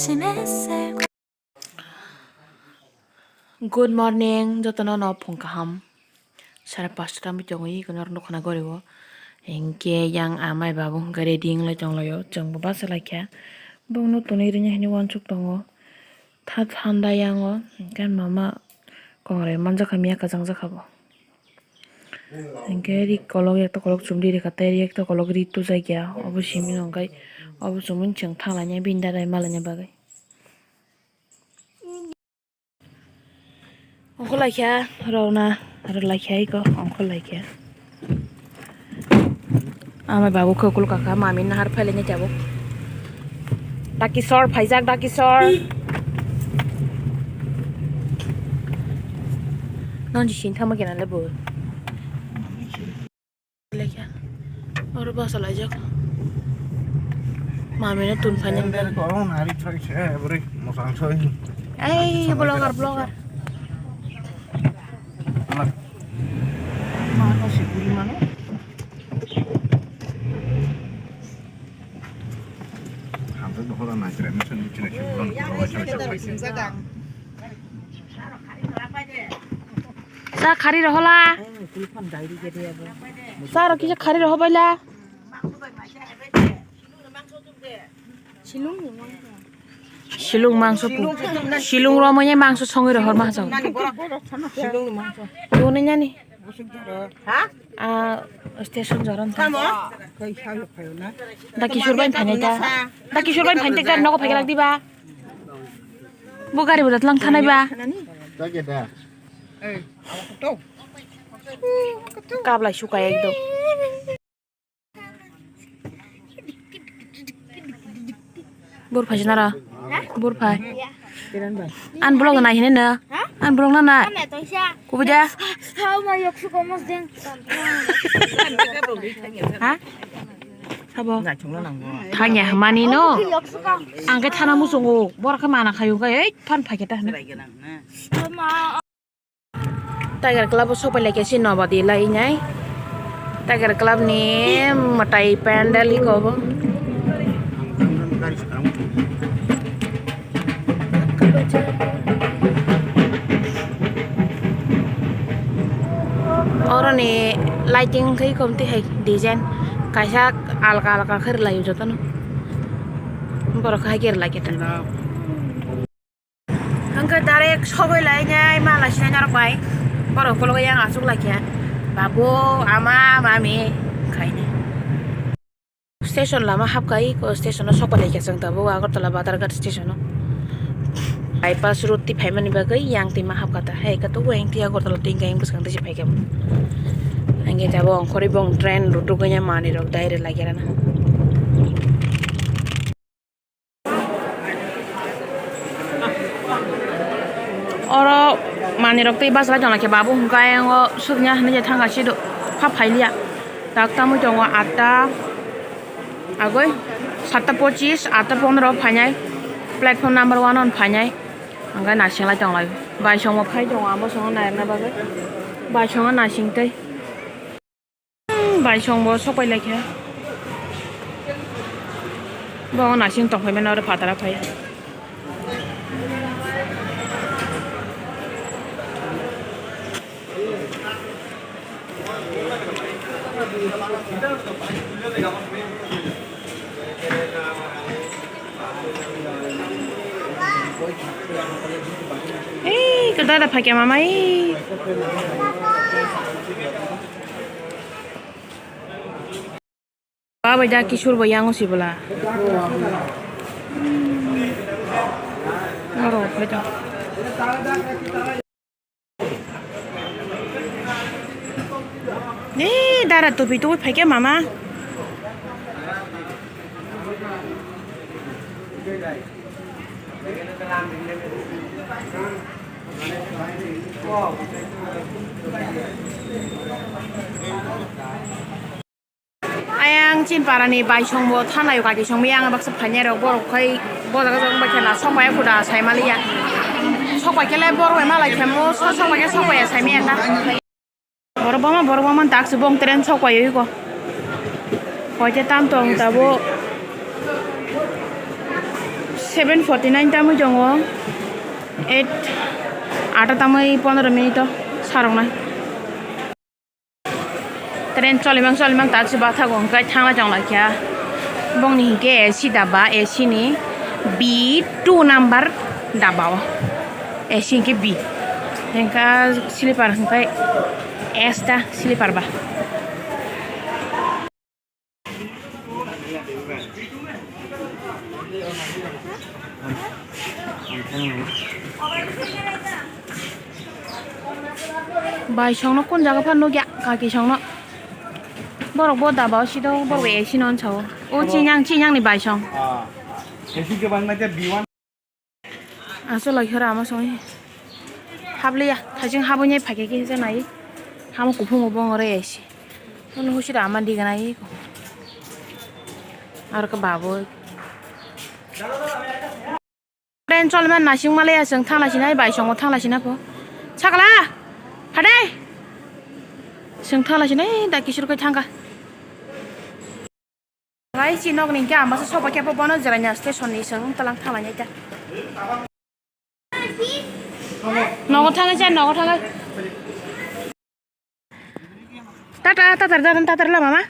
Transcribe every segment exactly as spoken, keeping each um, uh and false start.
Good morning, jotono no phung kaham. Sare pasta tamwi tongo, iko norok nukha na gori o. Hinkhe yang amai babu hinkhe ready wnglai tonglaio, chwngbo bachalaikha. Bongno tonwi rwni hinwi uansuk tongo. Tha thanda yango, hinkhe mama kongrai manjakha, miya kwchangjakha bo. Hinkhe ri kolok, ekta kolok chumli rikha, tei ri ekta kolok ri tujakya. Obo simi nw hinkhe, obo chumui chwng thanglainai bini dadai malaina bagwi. Ongkhorlaikha rwna, rwlaikha iko, ongkhorlaikha. Amai babu khe ukuluk kakha, mami nahar phailaini tabuk. Dakisor phaijak, Dakisor. Nang jising thangma kena le bo. Lekha. Oro basa laijak. Mami no tun phanya. Ender korong nari thoi se, bwrwi mosang soi. Ei, vlogger, vlogger. Anak. Mano si guri mano. Hamsa dohola nai tre, mesen di chile chile. Sa khari rohola. Sa ro kisa khari roho baila. Silung mangso pu. Silung romoi mangso songwi rohor ma jang. Tuni nani. Ah, station joron. Da Kishore bai phai ta. Da Kishore bai phai ta, gari nogo phai lak diba. Bo gari boda lang thanai ba. Kablai suka ekdom. Bor phai sinara. Bor phai. An vlog nai hine na. An vlog na nai. Kubuja. Ha? Sabo. Thangya mani no. Ang khe thana muchungo. Bor khe mana khayu khe ei phan phai khe ta hine. Tiger Club o sopai laikha si Nobadi lai nai. Tiger Club ni mwtai pandal iko bo. Oro ni lighting khe kom twi hai design kaisa alka alka khe rwlai o jotono. Borok hai khe rwlai khe ta. Hwnkhe direct sogwi lai nai mala sinai norok bai. Borok ukulok yang achuk lai khe. Babu, ama, mami, khainai. Station lama hapkai, ko station o sokpai lai khe chwng tabuk Agartala Badharghat station o. Bypass road twi phaimani bagwi yang twi ma hapkha ta. Hai khe tabuk yang twi Agartala twi yang bwskang twi se phaikha bo. Hwnkhe tabuk ongkhorwi bong train rutugwi manwi rok dai rwlai khe rana. Oro manwi rok tei bachalaijak nai khe babu hwnkhe ayang o sukya hinwi thangkha sido kha phailiya. Tak tamwi tongo atta agoi satta pochis, atta pondro phainai platform number one on phainai hwnkhe naising lai tonglai. Baisongbo phai tongo amo songno nairwkna bagwi baisongno naising tei. Baisongbo sokpai lai kha. Bo naising tongphai mano oro phataro phai. Ei, kedara phaikya mama, ei. Ba bai da Kishore bo yang o si bwla. Oro phai da. Ni dara topi twi phaikhe mama. Ayang chin parani baisongbo thanayo kaki songwi ang baksa phainai rok borok khai boda gajak wngbai khe na sokbai khuda saimaliya. Sokbai khe le borok bai malai khemo so sokbai khe sokbai saimaya ta. Borok bama borok bama tak se bong tren sokbai oi ko. Hoite tam tong tabo. Seven forty nine tamwi tongo. Eight, ato tamwi pondro minute o saroknai. Train cholimang cholimang ta se bathago hwnkhe thangna chong lai kha. Bongni hinkhe A C daba, A C ni B two number daba o. A C hinkhe B. Hinkhe sleeper hinkhe S ta sleeper ba. Bai songno kun jaga phan nukya kaki songno. Borok bo daba o sido borok A C no onsa o. O chinyang chinyang ni bai song. Ah. A C kebang na kya B one. Aswk lai khara ama song. Habliya thaising habwi nai phaikhe kisa nai. Hamo kuphungo bongore A C. Ono husira ama diganai. Aro ka babo. Train cholman nasing malaya chwng thangla sinai bai songo thangla sina pho. Sakala. Phadai. Chwng thangla sinai da kisur kai thangka. Bai si nok ni khe ang masa soba khe bono Jirania station ni chwng talang thangla nai ta. Nogo thangai cha nogo thangai. Tata, tata, tata, tata, la mama.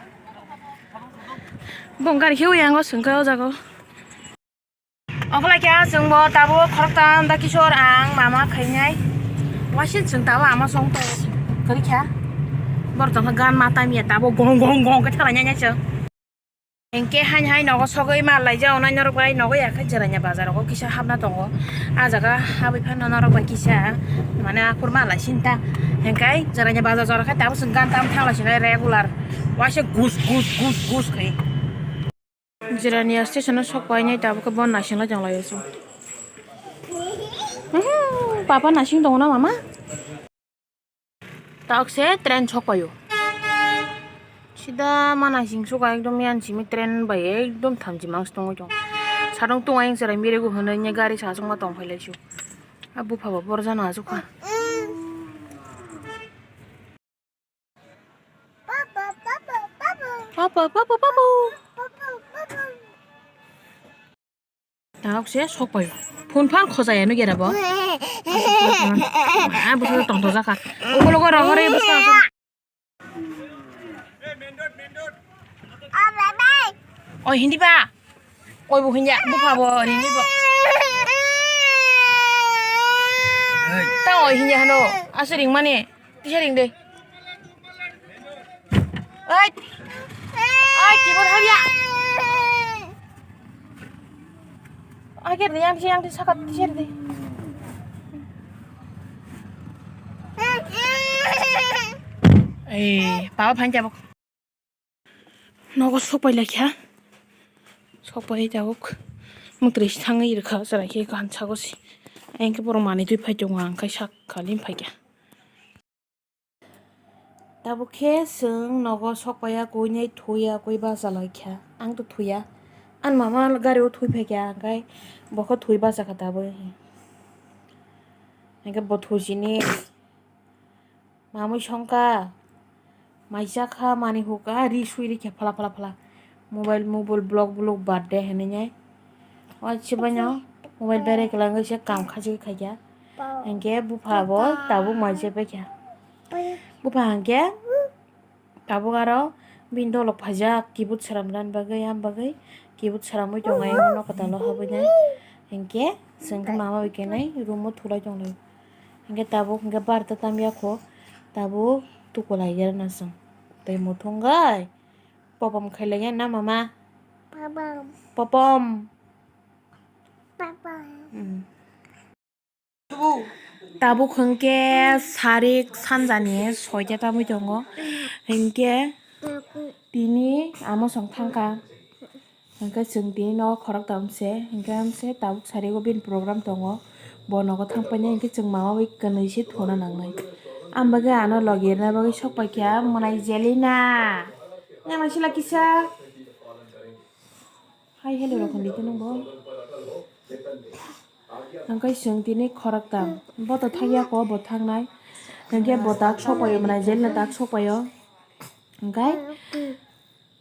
Bong gari hiu yang o sengka o jago. Okolai kya sengbo tabo khorokta da kisor ang mama khainai. Wasit seng tabo ama song to kari kya. Bor tong gan mata miya tabo gong gong gong ke thala nyanya seng. Hingke hain hai nogo sogoi mal laijak onai norok bai nogo ya khe Jirania bazar rogo kisa hapna tongo. Ah jaga habwi phano norok bai kisa mane aphur mal lai sinta. Hingke Jirania bazar jora khe tabuk chwng gan tam thang lai sinai regular. Waisa gus gus gus gus khe. Jirania station o sok painai tabuk khe bon naising lai tong lai o chwng. Papa naising tongo na mama? Tok se train sok paio. Sida mana sing suka ekdom yan simi train bai ekdom thamchi mang tongwi tong. Sadong tong ayang serai miregu hwnwi nya gari sa chwngma tong phai lai su. A bupha bo borjana asukha. Papa, papa, papa. Tabuk se sok paio. Phone phan khojaya no gera bo. Ah, bwswk tongthok jakha. Ukologo rohor e bwswk. Oi hindi ba. Oi bo hinya bupha bo ringni bo. Ta oi hinya hano. Ase ringmani. Kisa ring de. Ai. Ai, keyboard habya. Ai, ker de, yang, yang, saka, kisa ring de. Ei, papa phan jabo. Nogo sok pai lai kha. Sok pai tabuk. Muktrwi thangwi rwkha, chwrai khe kahan sago se. Engke borok manwi twi phai tongo, ang khai sak kha lim phai kha. Tabuk khe chwng nogo sok paiya, kuinai thuya, kui bacha lai kha. Ang to thuya. Ani mama gari o thui phai kha, ang khai bo khe thui bacha kha tabuk. Hingke bo thui sini. Mamui songkha, mai chakha, mani hukha, ri sui rikhe phala, phala, phala. Mobile, mobile, block, block, birthday hinui nai. O chibai no mobile berai kwlangwi se kam khajigwi khaikha. Hinkhe bupha bo tabuk mai chai paikha. Bupha hinkhe tabuk aro bini dolok phaijak keyboard swnamnani bagwi, aboni bagwi keyboard swnamwi tongo, emo nokha talo habwi nai. Hinkhe chwng khe mama bai khe nai room o thulai tonglai. Hinkhe tabuk hinkhe bar ta tamya kho, tabuk tukulai ya na chwng. Tei muthungwi popom khailai ya na mama? Popom. Popom. Popom. Mm. Tabuk hinkhe sarik sanjani soita tamwi tongo. Hinkhe tini amo song thangkha. Hingke chwng tini nogo khoroktham se, hingke amse tabuk sari o bini program tongo, bo nogo thang painai hingke chwng mama bai kwnwi se thuna nangnai. Ang bagwi ano logi rwna bagwi sok paikha mwnai Jelina. Yang sila kisa. Hai hello rok hondi khe nung bo. Hingke chwng tini khoroktham. Bo to thang ya kho, bo thangnai. Hingke bo tak sok paio mwnai Jelina tak sok paio. Hingke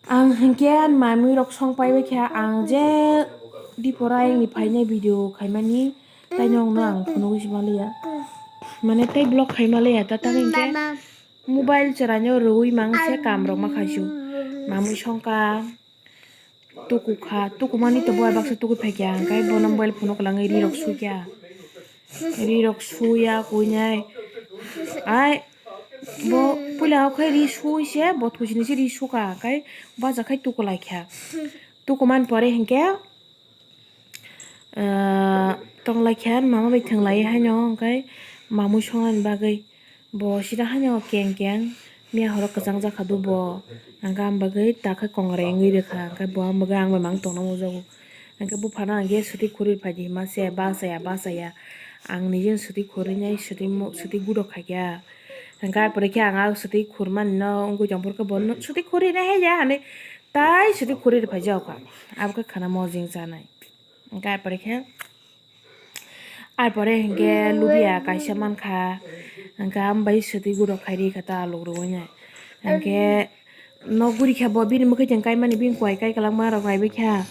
Ang hinkhe ani mamui rok song pai bai kha, ang je Dipora ayangni phainai video khaimani, tai nokno ang phunugwi se manliya. Mane tei vlog khai manliya, ta tamo hinkhe mobile chwraino rwui mang se kam rok ma khaisio. Mamui songkha, tukukha, tukumani to boy baksa tukui phaikha, hwnkhe bono mobile phunuk kwlangwi rirok sukya. Rirok suya kuinai. Ai, bo puila o khai ri sui se, bo thusinise ri suka, hwnkhe bachakhai tukulaikha. Tukumani pore hinkhe, ah, tonglaikha, mama bai thwnglai haino, hwnkhe mamui songnani bagwi. Bo sida haino keng keng, miya horo kwchang jakha do bo. Hwnkhe ang bagwi ta khe kongrai wngwi rwkha, hwnkhe bo ang bagwi ang bai mang tongna mujago. Hwnkhe buphano ang khe swtwi khurwi phaidi hima se, bachaya, bachaya. Ang nijeno swtwi khurwi nai, swtwi mo-, swtwi gudok khaikha. Hwnkhe arpore khe ang a swtwi khurmani no wngwi tongphuru khe bo no swtwi khurwi nai haiya hinwi tai swtwi khurwi rwphai jago kha. Abo khe khana mojeng chanai. Hwnkhe arpore khe Ar pore hinkhe lubia kaisa mankha, hinkhe ambai swtwi gudok khai ri kha ta alok rwui nai. Hinkhe nok guri kha bo bini mwkhwtwng kaimani bini kowai kai kwlangma rok naibai kha.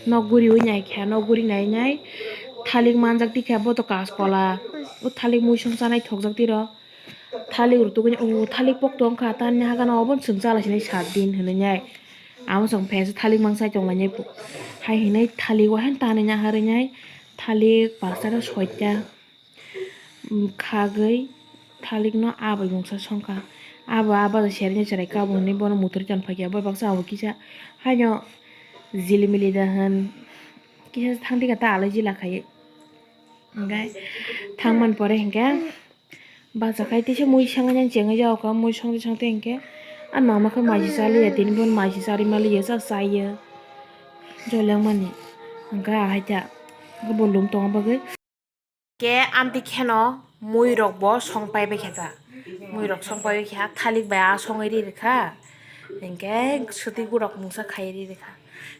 Nok guriui nai kha, nok guri nai nai thalik manjak tikha bo to kaskola. O thalik muisung chanai thokjak tiro. Thalik rw tugui, o thalik pok tong kha, tamni hagano obo chwng chala sinai saat din hinui nai. Amo chwng phaisa thalik mangsa tong lainai pho. Hai hinui thalik o haino tanui naharwi nai, thalik pasta no soita, um, khagwi thalik no abai mungsa songkha. Abo, abo serni chwrai kabo hinui bono muthuri tong phaikha, abo baksa abo kisa haino jilimili da hwn kisa thang dika ta alai jila khai. Hingke thangmani pore hingke bachakhai teisa mui sangwi nang chengwi jago kha, mui songte songte hingke a mama khe maisi chaliya, tini bono maisi charwi maliya, cha chaiya jolengmani, hingke ahai ta bo lum tongma bagwi. Hingke amtwi kheno mui rok bo song pai bai kha ta, mui rok song pai bai kha, thalik bai a songwi ri rwkha, hingke swtwi gurok mungsa khai ri rwkha,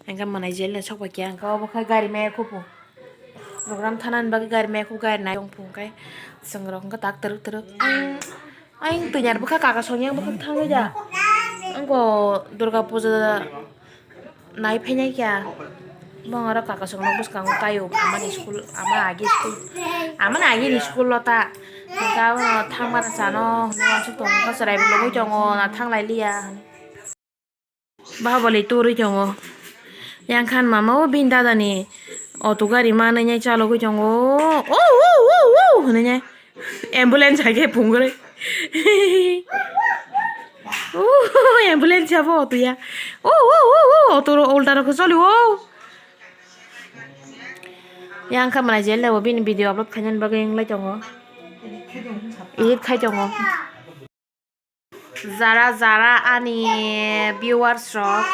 hingke mwnai jel no sok bai kha, hingke obo khe gari maya kuphur. Program thanani bagwi gari maya kuk gari nai tong phung khe chwng rok wngkha tak twrwk twrwk. Ayang, ayang twini ar bwkha kaka songya bwkha thangwi da. Angko Durga puja nai phainai kya. Bong oro kaka song nok bwskango kaio amani school, ama agi school, amani agi ni school lo ta. Hwnkhe abono thangmani chano hwnwi uansuk tongo, chwrai bo lobwi tongo, na thanglai liya. Bahubali turi tongo. Yang khan mama o bini dada ni auto gari manwi nai chalogwi tongo. O, o, o, o, hinwi nai. Ambulance hai khe phungwi. O, ambulance ya bo auto ya. O, o, o, o, auto ro ulta rok choli o. Yang kha mwnai jel da bo bini video upload khainani bagwi wnglai tongo. Edit khai tongo. Jara jara ani viewers rok,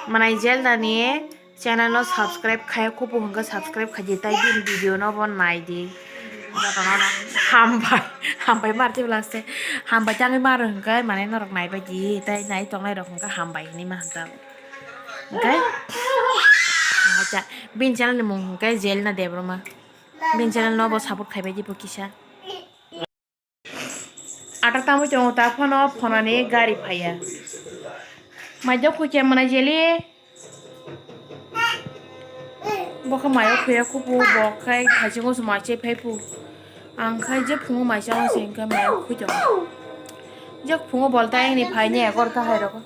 mwnai jel da ni channel no subscribe khai kuphur hwnkhe subscribe khaidi, tai bini video no bo naidi. Jotono no hambai, hambai mar tibla se, hambai tangwi mar hwnkhe mane norok naibaidi, tai nai tongnai rok hwnkhe hambai hinwi ma hwnjak. Hwnkhe bini channel ni mung hwnkhe Jelna Debbarma, bini channel no bo support khaibaidi bo kisa. Ata tamwi tongo ta phano phonani gari phaiya. Maidok khuikhe mwnai jeli. Bo khe mayo khuya kupu bo khai thaichungo se mai chai phai pu. Ang khai je phungo mai chama se hwnkhe mayo khui tongo. Je phungo bol ta engni phaini egarota hai rogo.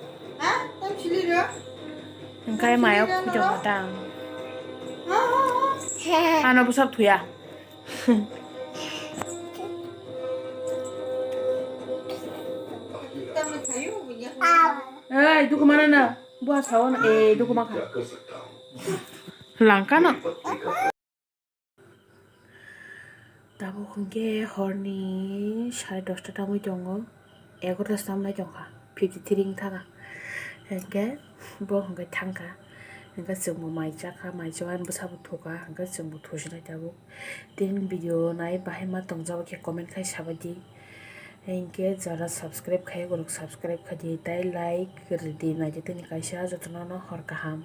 Hwnkhe mayo khui tongo ta ang. Ano bwsap thuya. Ei, duku mana na? Buha sao na, eh, duku maka. Langka no. Tabuk hwnkhe horni sare dosta tamwi tongo. Egarota se tamnai tongkha, fifty three wng thangkha. Hinkhe bo hinkhe thangkha. Hinkhe chwngbo mai chakha, mai chawai bwsabo thukha, hinkhe chwngbo thusinai tabuk. Tini video nai bahai ma tongjak khe comment khai sabaidi. Hinkhe jara subscribe khai borok subscribe khaidi, tai like rwdi, naidi tini kaisa jotono no hor kaham.